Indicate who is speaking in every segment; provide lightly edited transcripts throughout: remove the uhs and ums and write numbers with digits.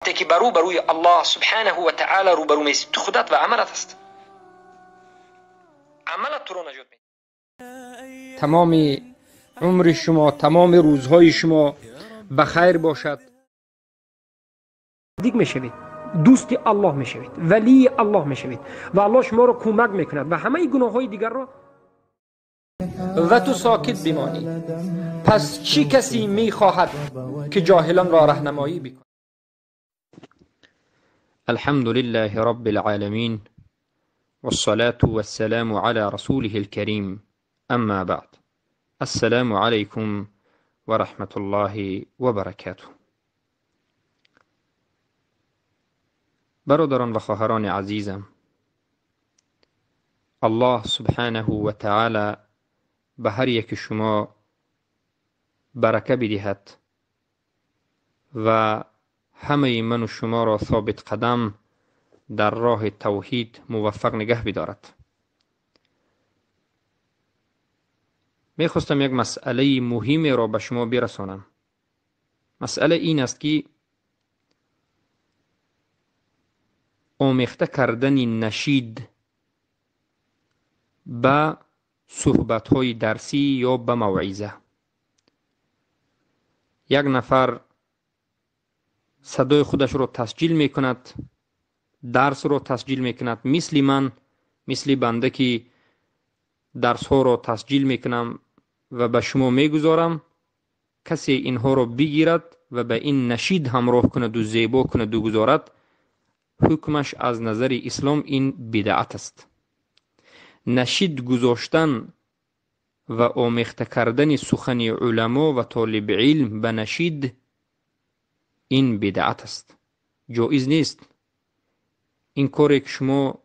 Speaker 1: Ки ба рӯбарӯи Аллоҳ субҳанаҳу ва таъоло рӯбарӯ меистӣ, ту худат ва амалат аст. Амалат туро наҷот медиҳад.
Speaker 2: Тамоми умри шумо, тамоми рӯзҳои шумо ба хайр бошад.
Speaker 3: Наздик мешавед, дӯсти Аллоҳ мешавед, валии Аллоҳ мешавед ва Аллоҳ шуморо кӯмак мекунад ва ҳамаи гуноҳҳои дигарро.
Speaker 2: Ва ту сокит бимонӣ. Пас чӣ касе мехоҳад ки ҷоҳилонро раҳнамоӣ бикунад?
Speaker 4: الحمد لله رب العالمين، والصلاة والسلام على رسوله الكريم، أما بعد. السلام عليكم ورحمة الله وبركاته. برادران و خواهران عزیزم، الله سبحانه و تعالی به هر یک شما برکه بدهد و همه من و شما را ثابت قدم در راه توحید موفق نگه بدارد. میخواستم یک مسئله مهم را به شما برسانم. مسئله این است که آمیخته کردن نشید به صحبت‌های درسی یا به موعظه. یک نفر صدای خودش رو تسجیل میکند، درس رو تسجیل میکند، مثل من، مثل بنده که درس ها رو تسجیل میکنم و به شما میگذارم، کسی اینها رو بگیرد و به این نشید همراه کند و زیبا کند و گذارد، حکمش از نظر اسلام این بدعت است. نشید گذاشتن و آمیخته کردن سخن علما و طالب علم به نشید این بدعت است، جایز نیست. این کاری که شما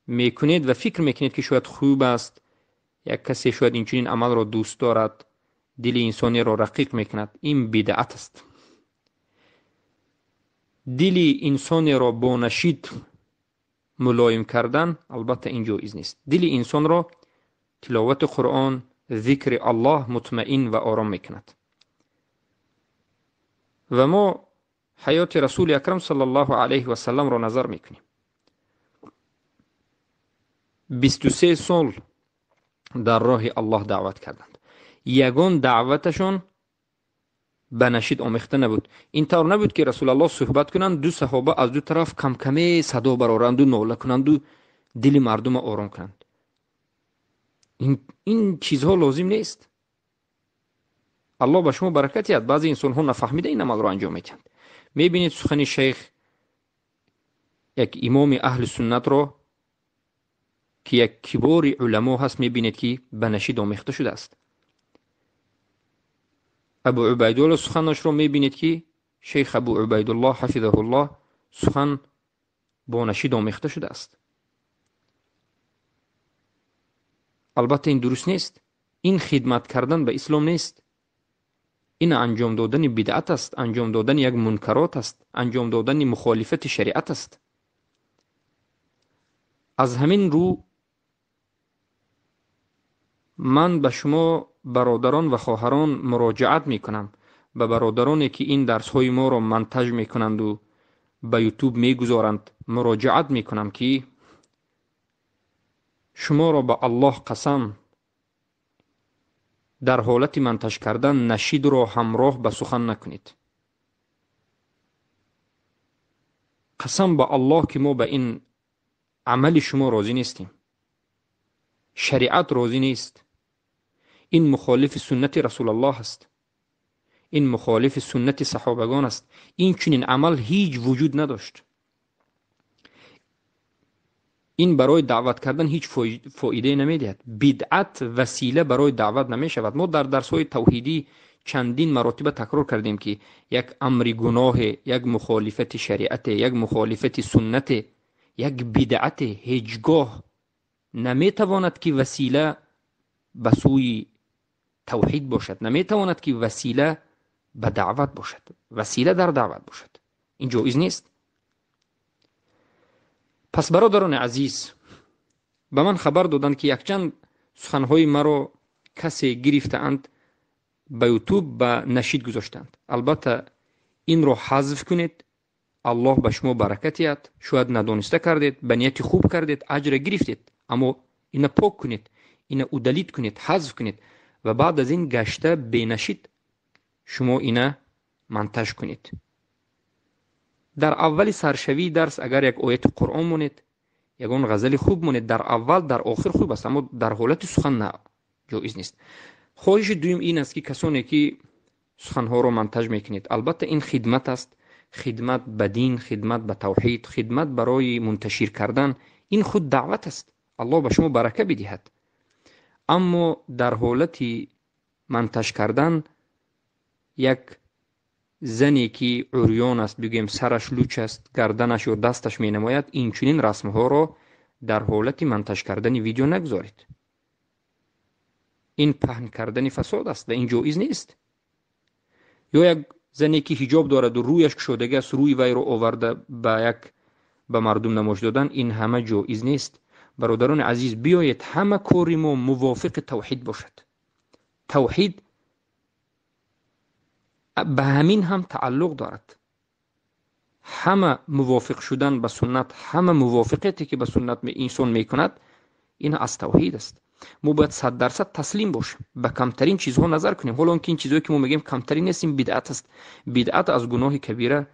Speaker 4: میکنید و فکر میکنید که شاید خوب است، یک کسی شاید این چنین عمل را دوست دارد، دل انسانی را رقیق میکند، این بدعت است. دل انسانی را با نشید ملایم کردن البته این جایز نیست. دل انسان را تلاوت قرآن، ذکر الله مطمئن و آرام میکند. و ما حیات رسول اکرم صلی الله علیه و سلم را نظر میکنیم. 23 سال در راه الله دعوت کردند. یگان دعوتشان به نشید آمیخته نبود. این طور نبود که رسول الله صحبت کنند، دو صحابه از دو طرف کم کمی صدا برآورند و ناله کنند و دل مردم آرام کنند. این چیزها لازم نیست. الله به شما برکت دهد. بعضی انسان ها نفهمیده این عمل را انجام میدهند. میبینید سخن شیخ، یک امام اهل سنت را که یک کبار علما هست، میبینید که به نشید آمیخته شده است. ابو عبیدالله سخنش را میبینید که شیخ ابو عبیدالله حفظه الله سخن با نشید آمیخته شده است. البته این درست نیست. این خدمت کردن به اسلام نیست. این انجام دادن بدعت است، انجام دادن یک منکرات است، انجام دادن مخالفت شریعت است. از همین رو من به شما برادران و خواهران مراجعت میکنم، به برادرانی که این درس های ما را منتج میکنند و به یوتیوب میگذارند مراجعت میکنم که شما را به الله قسم، در حالت منتج کردن نشید را همراه به سخن نکنید. قسم به الله که ما به این عمل شما راضی نیستیم. شریعت راضی نیست. این مخالف سنت رسول الله است. این مخالف سنت صحابگان است. این چنین عمل هیچ وجود نداشت. این برای دعوت کردن هیچ فایده نمیدهد. بدعت وسیله برای دعوت نمیشود. ما در درس های توحیدی چندین مراتب تکرار کردیم که یک امر گناه، یک مخالفت شریعت، یک مخالفت سنت، یک بدعت هیچگاه نمیتواند که وسیله به سوی توحید باشد، نمیتواند که وسیله به دعوت باشد، وسیله در دعوت باشد. این جایز نیست. پس برادران عزیز، به من خبر دادند که یکچند سخنهای مرا کسی گرفته‌اند، به یوتیوب به نشید گذاشتند. البته این رو حذف کنید. Аллоҳ ба шумо баракат диҳад. Шояд надониста кардед, ба нияти хуб кардед, аҷра гирифтед, аммо ина пок кунед, ина удалить кунед, ҳазф кунед ва баъд аз ин гашта бенашид шумо ина монтаж кунед. Дар аввали саршавии дарс агар як ояти Қуръон монед, ягон ғазали хуб монед, дар аввал, дар охир хуб аст, аммо дар ҳолати сухан на, ҷоиз нест. Хоҳиши дуюм ин аст, ки касоне ки суханҳоро монтаж мекунед, албатта ин хидмат аст, хидмат ба дин, хидмат ба тавҳид, хидмат барои мунташир кардан, ин худ даъват аст. Аллоҳ ба шумо барака бидиҳад. Аммо дар ҳолати монтаж кардан як зане ки урён аст, бигӯем сараш луч аст, гарданаш ё дасташ менамояд, инчунин расмҳоро дар ҳолати монтаж кардани видео нагузоред. Ин паҳн кардани фасод аст ва ин ҷоиз нест. Ё як зане ки ҳиҷоб дорад ва рӯяш кушодагӣ аст, рӯи вайро оварда ба як ба мардум намоиш додан, ин ҳама ҷоиз нест. Бародарони азиз, биёед ҳама кори мо мувофиқи тавҳид бошад. Тавҳид ба ҳамин ҳам тааллуқ дорад. Ҳама мувофиқ шудан ба суннат, ҳама мувофиқате ки ба суннат инсон мекунад, ин аз тавҳид аст. Мо бояд 100% таслим бошем, ба камтарин чизҳо назар кунем. Ҳоло он ки ин чизҳое ки мо мегӯем камтарин нест, ин бидъат аст. Бидъат аз гуноҳи кабира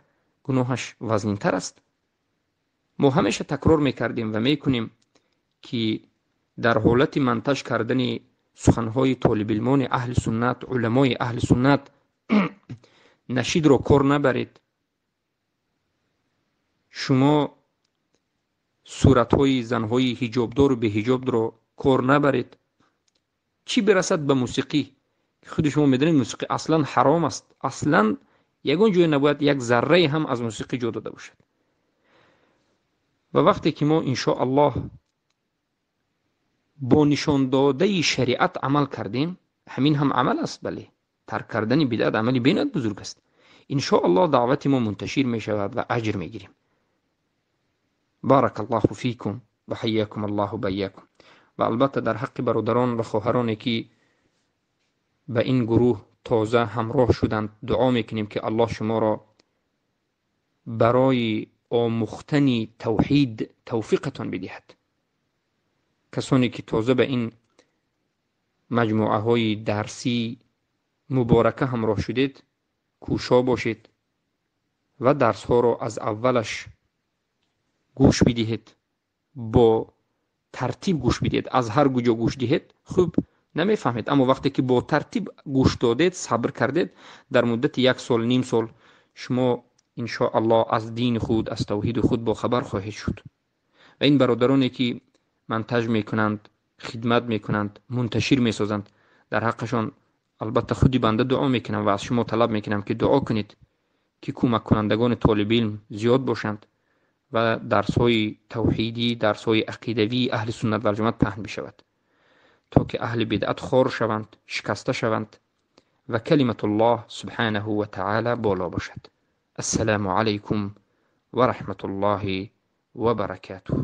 Speaker 4: гуноҳаш вазнинтар аст. Мо ҳамеша такрор мекардем ва мекунем ки дар ҳолати монтаж кардани суханҳои толибилмони аҳли суннат, уламои аҳли суннат нашидро кор набаред. Шумо суратҳои занҳои ҳиҷобдору беҳиҷобро кор набаред. Чӣ бирасад ба мусиқӣ? Худи шумо медонед, мусиқӣ аслан ҳаром аст. Аслан ягон ҷое набояд як заррае ҳам аз мусиқӣ ҷо дода бошад. Ва вақте ки мо иншоаллоҳ бо нишондодаи шариат амал кардем, ҳамин ҳам амал аст, бале, тарк кардани бидъат амали бениҳоят бузург аст. Иншоаллоҳ даъвати мо мунташир мешавад ва аҷр мегирем. Барак аллоҳу фикум ва ҳайякум аллоҳу байякум. Ва албатта дар ҳаққи бародарон ва хоҳароне ки ба ин гурӯҳ тоза ҳамроҳ шуданд, дуо мекунем ки Аллоҳ шуморо барои омӯхтани тавҳид тавфиқатон бидиҳад. Касоне ки тоза ба ин маҷмӯаҳои дарсӣ муборака ҳамроҳ шудед, кӯшо бошед ва дарсҳоро аз аввалаш гӯш бидиҳед, бо тартиб гӯш бидиҳед. Аз ҳар куҷо гӯш диҳед хуб намефаҳмед, аммо вақте ки бо тартиб гӯш додед, сабр кардед, дар муддати як сол, ним сол шумо иншоаллоҳ аз дини худ, аз тавҳиди худ бохабар хоҳед шуд. Ва ин бародароне ки монтаж мекунанд, хидмат мекунанд, мунташир месозанд, дар ҳаққашон албатта худи банда дуо мекунам ва аз шумо талаб мекунам ки дуо кунед ки кӯмаккунандагони толибилм зиёд бошанд ва дарсҳои тавҳидӣ, дарсҳои ақидавии аҳли суннат вал ҷамоат паҳн бишавад, то ки аҳли бидъат хор шаванд, шикаста шаванд ва калиматуллоҳ субҳанаҳу ва таъала боло бошад. Ассалому алайкум ва раҳматуллоҳи ва баракатуҳ.